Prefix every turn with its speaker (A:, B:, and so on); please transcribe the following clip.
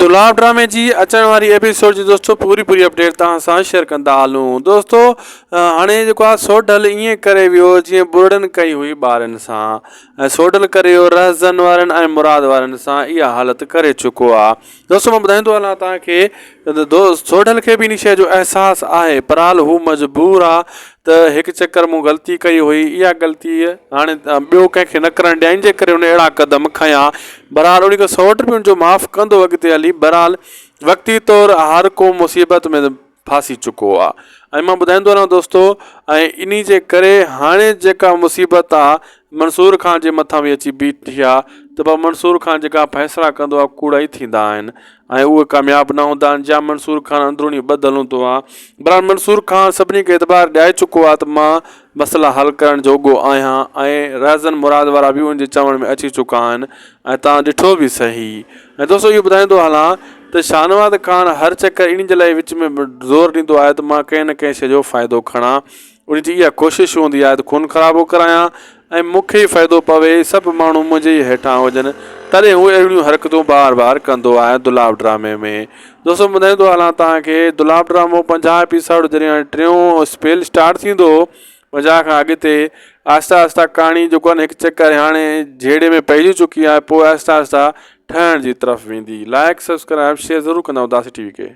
A: دولاب ڊرامي جي اچڻ واري ايپيسوڊ جي دوستو پوري پوري اپڊيٽ توهان سان شيئر ڪندا هلون دوستو هاڻي جيڪو آهي سوڍل ائين ڪري ويو جيئن ٻرڙن ڪئي هئي ٻارن سان ۽ سوڍل ڪري ويو رهزن وارن ۽ مراد وارن سان اها حالت ڪري چڪو آهي دوستو مان ٻڌائيندو هلان توهان کي دوست سوڍل کي به ان شيء جو احساس آهي پر حال هو مجبور آهي ته هڪ چڪر مون غلطي ڪئي هئي اها غلطي هاڻي ٻيو ڪنهن کي نه ڪرڻ ڏيان ان جي ڪري هن اهڙا قدم کنيا بهرحال ان کي سئوٽ به ان جو معاف ڪندو اڳتي هلي بهرحال وقتي طور هر ڪو مصيبت ۾ ڦاسي چڪو آ ۽ مان ٻڌائيندو رهان دوستو ۽ انهي جي ڪري هاڻي جيڪا مصيبت آ منصور خان جي مٿان به اچي بيٺي آ ته بابا منصور خان جيڪا فيصلا ڪندو آ ڪوڙا ئي ٿيندا آهن ۽ اهي ڪامياب نه هوندا آهن جا منصور خان اندروني ٻڌل هوندو آ بهرحال منصور خان سڀني کي اعتبار ڏياري چڪو آ ته مان مسئلا حل ڪرڻ جوڳو آهيان ۽ رهزن مراد وارا به ان جي چوڻ ۾ اچي چڪا آهن ۽ توهان ڏٺو به سهي ۽ دوستو اهو ٻڌائيندو هلان ته شاهنواز خان هر چڪر انهي جي لاء وچ ۾ زور ڏيندو آهي ته مان ڪنهن نه ڪنهن شيء جو فائدو کڻان ان جي اها ڪوشش هوندي آهي ته خون خرابو ڪرايان ۽ مون کي ئي فائدو پوي، سڀ ماڻهو منهنجي ئي هيٺان هجن، تڏهن هو اهڙيون حرڪتون بار بار ڪندو آهي دولاب ڊرامي ۾. دوستو ٻڌائيندو هلان توهان کي دولاب ڊرامو 50 ايپيسوڊ جڏهن هاڻي ٽيون اسپيل اسٽارٽ ٿيندو 50 کان اڳتي آهسته آهسته ڪهاڻي جيڪو آهي نه هڪ چڪر هاڻي جهيڙي ۾ پئجي چڪي آهي پوء آهسته آهسته ٺهڻ جي طرف ويندي لائڪ سبسڪرائب شيئر ضرور ڪندا اداسي ٽي وي کي.